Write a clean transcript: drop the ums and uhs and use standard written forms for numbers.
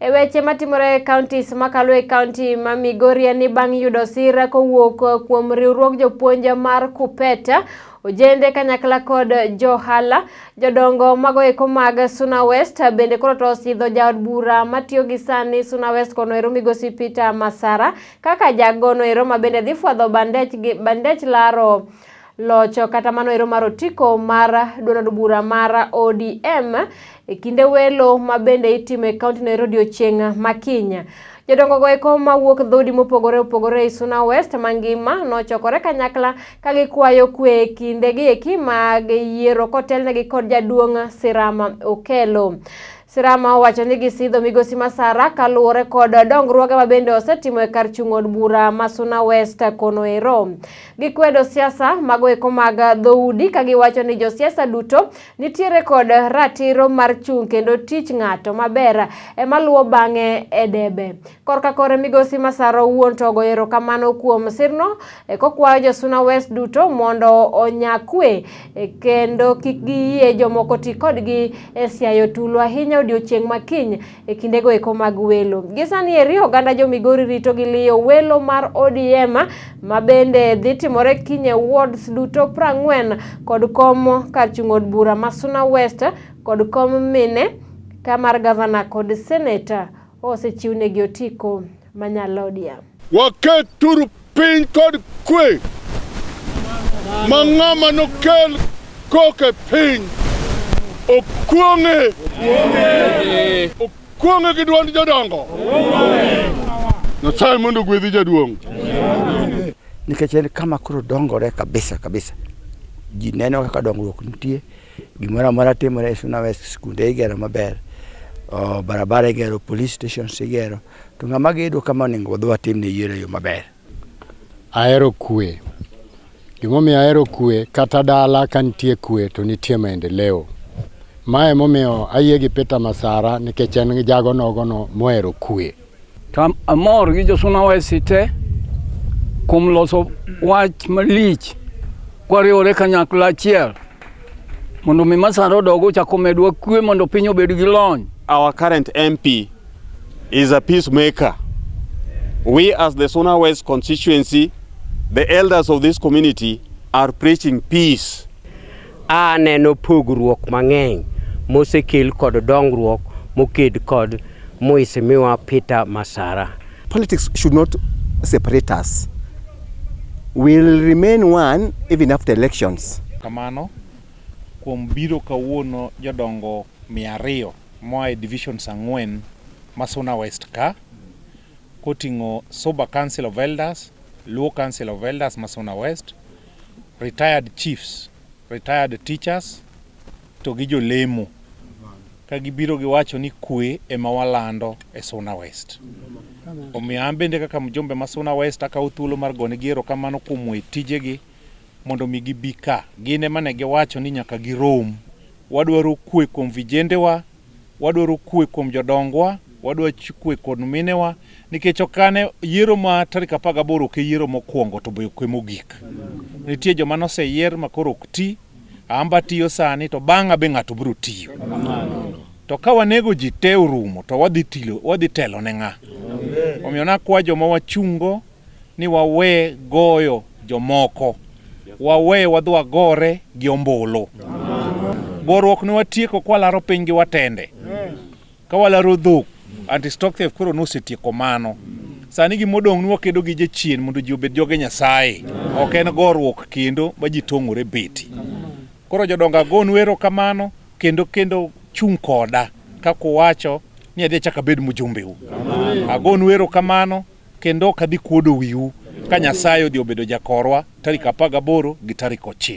E weche matimore e counties makalo e county ma Migori en ni bang' yudo sir kowuok kuom riwruog jopuonj mar KUPPET, ojende kanyakla kod johala, jodongo mago eko mag Suna West bende koro to osidho jaod bura matiyo gi sani Suna West kono ero migosi Peter Masara kaka jagono ero ma bende dhi fwadho bandech, bandech laro locho kata mano ero mar otiko mar duond od bura mar ODM e kinde welo ma bende itimo e kaunti no ero odiochieng' ma kiny. Jodongo go eko mawuok dhoudi mopogore opogore e Suna West mangima nochokore kanyakla ka gikwayo kwe e kinde gi eki mag yiero kotelnegi kod jaduong' Sirama Okelo. Sirama owacho ni gisidho migosi Masara kaluwore kod dongruoge ma bende osetimo e kar chung' od bura ma Suna West kono ero. Gikwedo siasa mago eko mag dhoudi ka giwacho ni josiasa duto nitiere kod ratiro mar chung' kendo tich ng'ato maber ema luwo bang'e e debe. Korka kore migosi Masara owuon to ogoyo erokamano kuom sirno e kokwayo jo Suna West duto mondo onya kwe e kendo kik giyie jomoko ti kodgi e siayo tulo ahinya odiochieng' ma kiny e kindego eko mag welo. Gi sani eri oganda jo Migori rito gi liyo welo mar ODM ma bende dhi timore kiny e wards duto 40 kod kom kar chung' od bura ma Suna West kod kom mine ka mar gavana kod seneta osechiwnegi otiko ma Nyalodia. Waketuru piny kod kwe ma ng'ama nokel koko e piny okuong'e okuong'e gi dwond jodongo. Nyasaye mondo ogwedhi jaduong'. Nikech en kama koro dongore kabisa kabisa. Ji neno kaka dongruok nitie. Gimoro amora timore e Suna West, skunde igero maber, oh, barabara igero, police stations igero. To ng'ama gedo kama onego wadhi watimne yiero e yo maber. Ahero kwe. Gimomiyo ahero kwe, kata dala ka nitie kwe to nitie maendeleo. Ma emomiyo ayie gi Peter Masara nikech en jago nogono mohero kwe. To amor gi jo Suna West te kuom loso wach malich kwariwore kanyakla achiel mondo mi Masara odog ochak omedwa kwe mondo piny obed gi lony. Our current MP is a peacemaker. We as the Suna West constituency, the elders of this community are preaching peace. Aneno pogruok mang'eny mosekel kod dongruok moked kod Mheshimiwa Peter Masara. Politics should not separate us. We'll remain one even after elections. Kamano kuom biro kawuono jodongo 200 moa e divisions 4 ma Suna West ka koting'o Suba Council of Elders, Luo Council of Elders ma Suna West, retired chiefs, retired teachers to gi jolemo ka gibiro giwacho ni kwe ema walando e Suna West. Omiyo an bende kaka mjumbe ma Suna West akawo thuolo mar gonegi erokamano kuom we tijegi mondo mi gibi ka. Gin ema ne giwacho ni nyaka girom. Wadwaro kwe kuom vijendewa, wadwaro kwe kuom jodongwa, wadwaro kwe kod minewa nikech ok ane yiero ma tarik 18 ok e yiero mokwongo to be ok e mogik. Nitie joma noseyier ma koro ok ti, amba tiyo sani to bang'a be ng'ato biro tiyo. To ka wanego ji te orumo to wadhi tilo, wadhi telo ne ng'a? Omiyo nakwa joma wachungo ni wawe goyo jomoko, wawe wadhi wagore gi ombulu. Goruok ne watieko kwalaro piny gi watende. Ka walaro dhok, anti-stock theft koro nosetieko mano. Sani gimodong' ni wakedo gi jachien mondo ji obed joge Nyasaye. Ok en goruok kendo ma ji tong'ore beti. Koro jodongo agonu erokamano kendo kendo chung' koda kaka uwacho ni adhi achak abed mjumbeu. Agonu erokamano kendo ok adhi kuodo wiu ka Nyasaye odhi obedo jakorwa tarik 18 gi tarik 9.